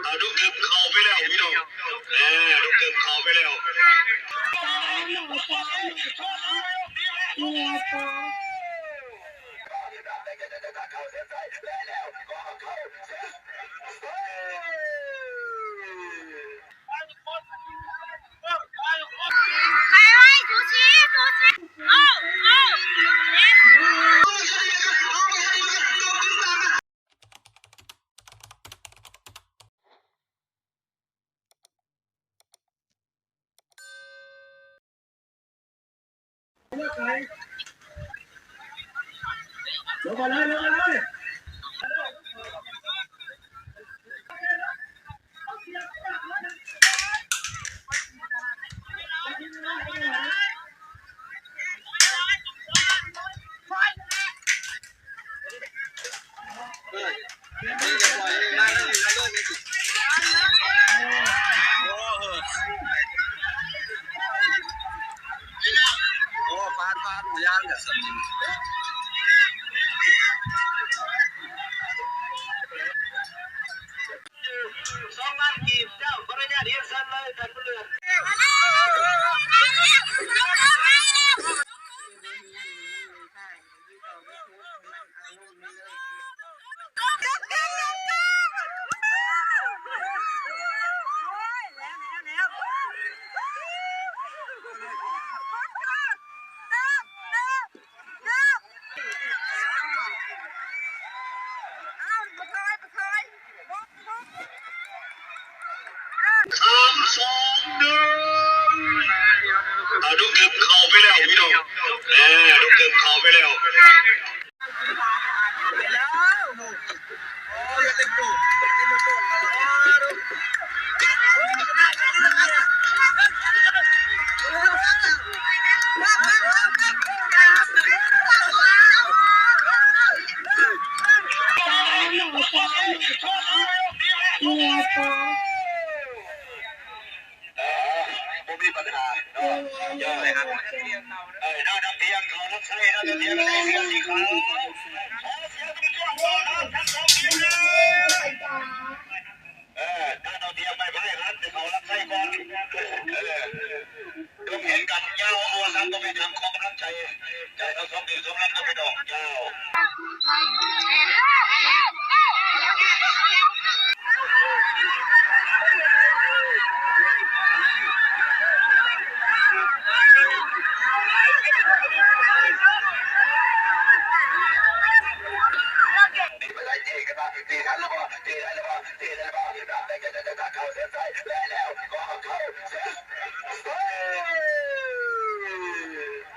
ເອີ ລຸງເຖິກເຂົ້າໄປແລ້ວພີ່ນ້ອງ ແໝ່ ລຸງເຖິກເຂົ້າໄປແລ້ວ. ໄປໄວ້ ສູສີ ສູສີ ໂອ້ ໂອ້ ເຈັບ. ສອງລ້ານກີບ ເຈົ້າ ຂໍອະນຸຍາດຮຽນເຊີນເລີຍ ທ່ານບຸນເຫຼືອນ. ສາມ ສອງ ໜຶ່ງ ເອົາ ລຸງເຖິກເຂົ້າໄປແລ້ວພີ່ນ້ອງ ແໝ່ ລຸງເຖິກເຂົ້າໄປແລ້ວ. ເອີ ບໍ່ມີບັນຫາເນາະ ເອີ ເອີ ນ້ອງນ້ຳທຽງເຂົ້າຮັບໃຊ້ ນ້ອງນ້ຳທຽງໃສ່ເສື້ອສີຂາວ ຂໍສຽງເປັນຕົວຂອງທັງສອງທີມເດີ. ເອີ ຖ້າເຮົາຕຽມໄມ້ໄຜ່ຫັ້ນ ເຂົາລັກໄສ້ກ່ອນ ເອີ ຕ້ອງເຫັນກັນຍາວ ເພາະວ່າສັນບໍ່ເປັນຫຍັງ ຂໍກຳລັງໃຈ ໃຈເຮົາສົມດີສົມລຳກັບພີ່ນ້ອງ ເຈົ້າ.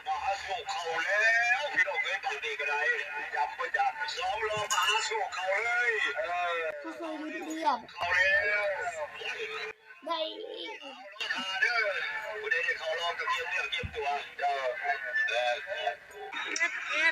ມະຫາສົງເຂົ້າແລ້ວ ພີ່ນ້ອງເອີຍ ບາດນີ້ກໍໄດ້ ຈຳບໍ່ຈັກ ສອງລອບມະຫາສົງເຂົ້າເລີຍ ເອີ ເຂົ້າແລ້ວ ໄດ້ ລໍຖ້າເດີ ຜູ້ໃດໄດ້ເຂົ້າລອບກໍກຽມເນື້ອກຽມຕົວ ເຈົ້າ ເອີ. ສູ້ໆ ສູ້ໆ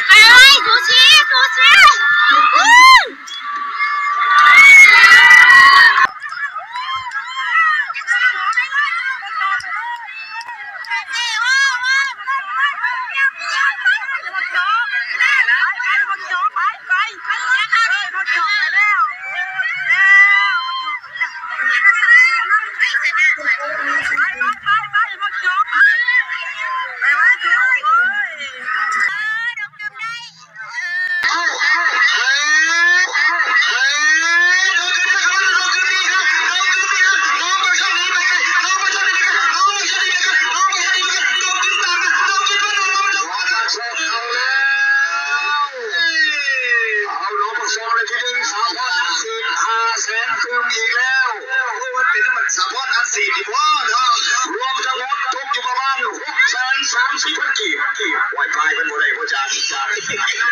ໄປເລີຍ ສູ້ໆ ສູ້ໆ ວູ້ ສີ່ສິບ ໂອ້ ເນາະ ລວມທັງໝົດຕົກຢູ່ປະມານຫົກແສນສາມສິບພັນກີບ. ໂອ້ຍ ປາຍມັນບໍ່ໄດ້ບໍ່ຈານ.